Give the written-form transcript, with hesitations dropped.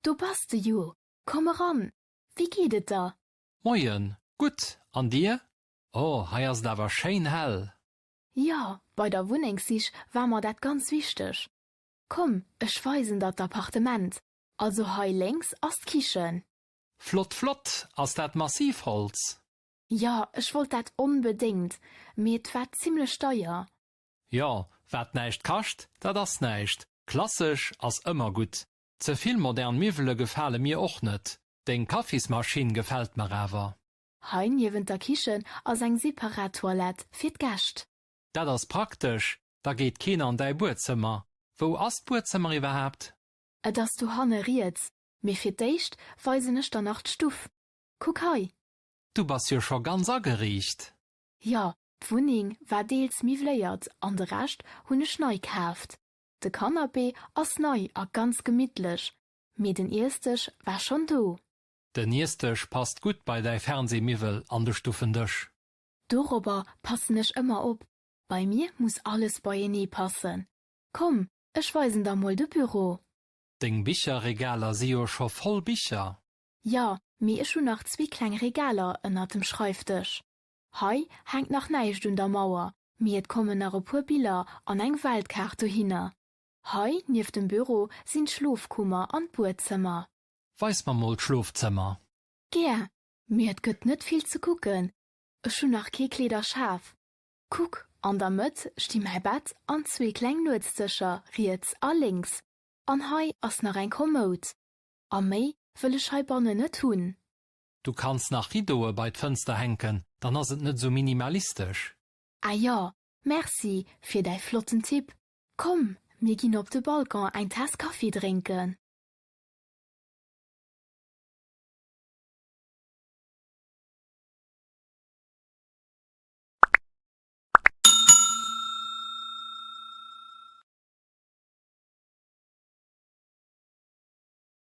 Do bass de jo! Komm eran! Wéi geet et der? Moien, gutt, an dir? Oh, hei ass et awer schéin hell! Jo, bei der Wunnengssich war mer dat ganz wichteg. Komm, ech weisen der d'Appartement. Also hei lénks ass d'Kichen. Flott, flott! Ass dat Massivholz? Jo, ech wollt dat onbedéngt, mee et war zimlech deier. Jo, wat näischt kascht, dat ass näischt. Klassesch ass ëmmer gutt. Ze vill modern Miwwele gefale mir och net. Deng Kaffismaschinn gefält mer awer. Hei niewent der Kichen ass eng separat Toilette fir d'Gäscht. Dat ass praktesch, da geet keen an däi Buedzëmmer. Wou ass d'Buedzëmmer iwwerhaapt? Et ass dohanne riets, mee fir d'éischt weisen ech der nach d'Stuff. Kuck hei! Du bass jo scho ganz ageriicht. Jo, d'Wunneng war deels miwwléiert an de Rescht hunn ech nei kaaft. De Canapé ass nei a ganz gemittlech, mee den Iessdësch war schonn do. Den Iessdësch passt gutt bei däi Fernsehmiwwel an de Stuffendësch. Dorobber passen ech ëmmer op, bei mir muss alles beienee passen. Komm, ech weisen der mol de Büro. Deng Bicherregaler si jo scho voll Bicher. Jo, mee ech hunn nach zwee kleng Regaler ënnert dem Schreifdësch. Hei hänkt nach näischt un der Mauer, mee et kommen nach e puer Biller an eng Weltkaart dohinner. Hei nieft dem Büro sinn d'Schlofkummer an d'Buedzëmmer. Weis mer mol d'Schlofzëmmer. Gär, mee et gëtt net vill ze kucken, ech hunn nach kee Kleederschaf. Kuck, an der Mëtt sti mäi Bett an zwee kleng Nuetsdëscher riets a lénks, an hei ass nach eng Kommoud. A méi wëll ech heibannen net hunn. Du kanns nach Rideaue bei d'Fënster hänken, dann ass et net sou minimalistesch. Ah jo, merci fir däi flotten Tipp. Komm, mir ginn op de Balcon eng Taass Kaffi drénken.